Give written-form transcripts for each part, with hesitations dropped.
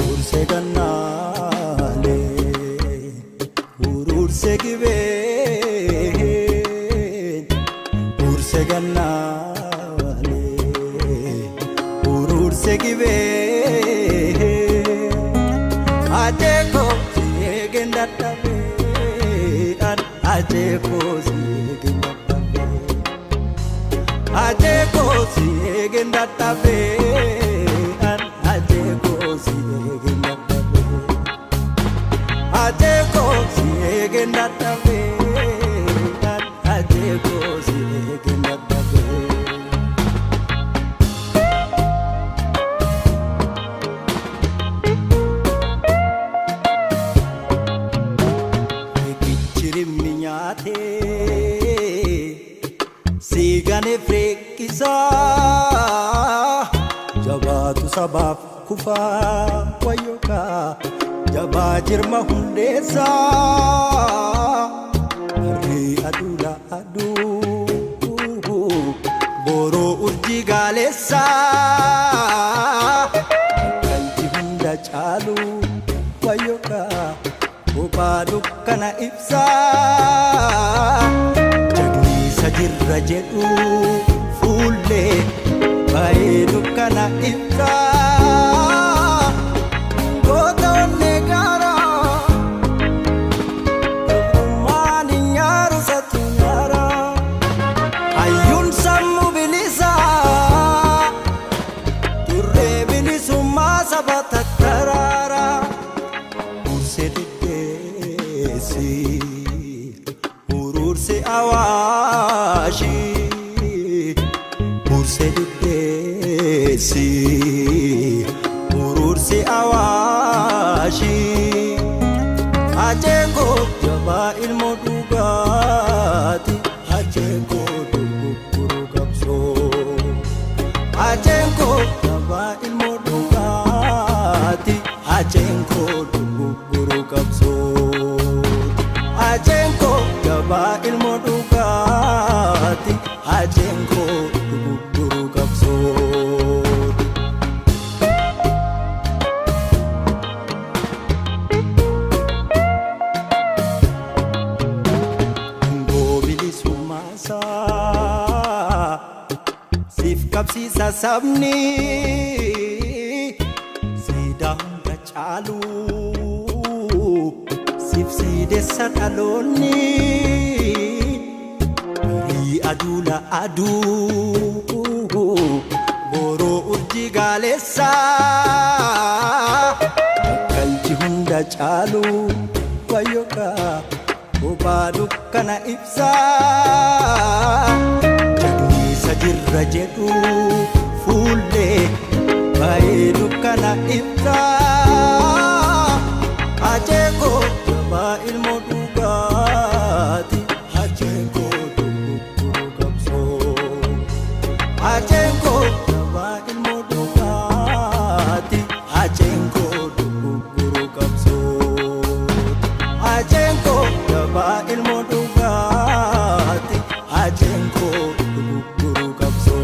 Urse gannaale ururse gibeen urse gannaale ururse gibeen ajeeko siegen dadhabe ajeeko siegen dadhabe ajeeko siegen dadhabe ajeeko siegen dadhabe ajeeko siegen dadhabe ajeeko siegen dadhabe. Kichirimni nyaatee siigane freeqisaa jabaatu sabaaf kufaa wayyokaa jabaa jirma hundeessaa barrii aduudha aduu boroo urjii gaaleessaa kalji hunda caalu wayyokaa kophaa dukkana ibsaa jagniisa jirra jedhu fuullee baay'ee dukkana ibsaa goota onnee gaaraa tokkummaan hin nyaaru satu nyaaraa hayyuun sammuu bilisaa turree bilisummaa saba tattaraaraa Urse diddeessi ururse awaashi urse diddeessi ururse awaashi ajeeko jabaa ilmoo dhugaati ajeeko dogoggoruu qabsoo ajeeko jabaa ilmoo dhugaati ajeeko dogoggoruu qabsoo ajeeko jabaa ilmoo dhugaati ajeeko dogoggoruu qabsoo. Goobilisummaasaa siif qabsiisa sabni siidaa hunda caalu siif siidessa dhaloonni barii aduula aduu boroo urjii gaaleessaa bakkalchi hunda caalu wayyokaa kophaa dukkana ibsaa jagniisa jirra jedhu fuullee baay'ee dukkana ibsaa ajeeko jabaa ilmoo dhugaati ajeeko dogoggoruu qabsoo ajeeko jabaa ilmoo dhugaati ajeeko dogoggoruu qabsoo ajeeko jabaa ilmoo dhugaati ajeeko dogoggoruu qabsoo.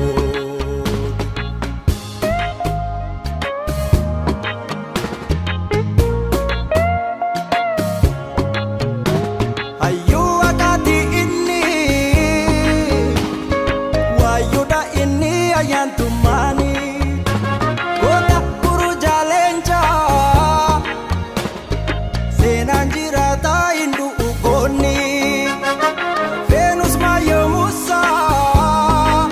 Hayyuu akkaati inni waayyuudha inni ayyaantummaani goota burujaa leencaa seenaan jiraataa hin du'u goonni Veenus maayyoo Musaa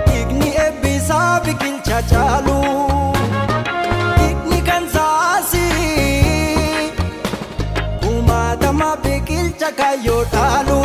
dhiigni eebbisaa biqilcha caalu dhiigni kan saasii. Kumaatama biqilcha kaayyoo dhaalu.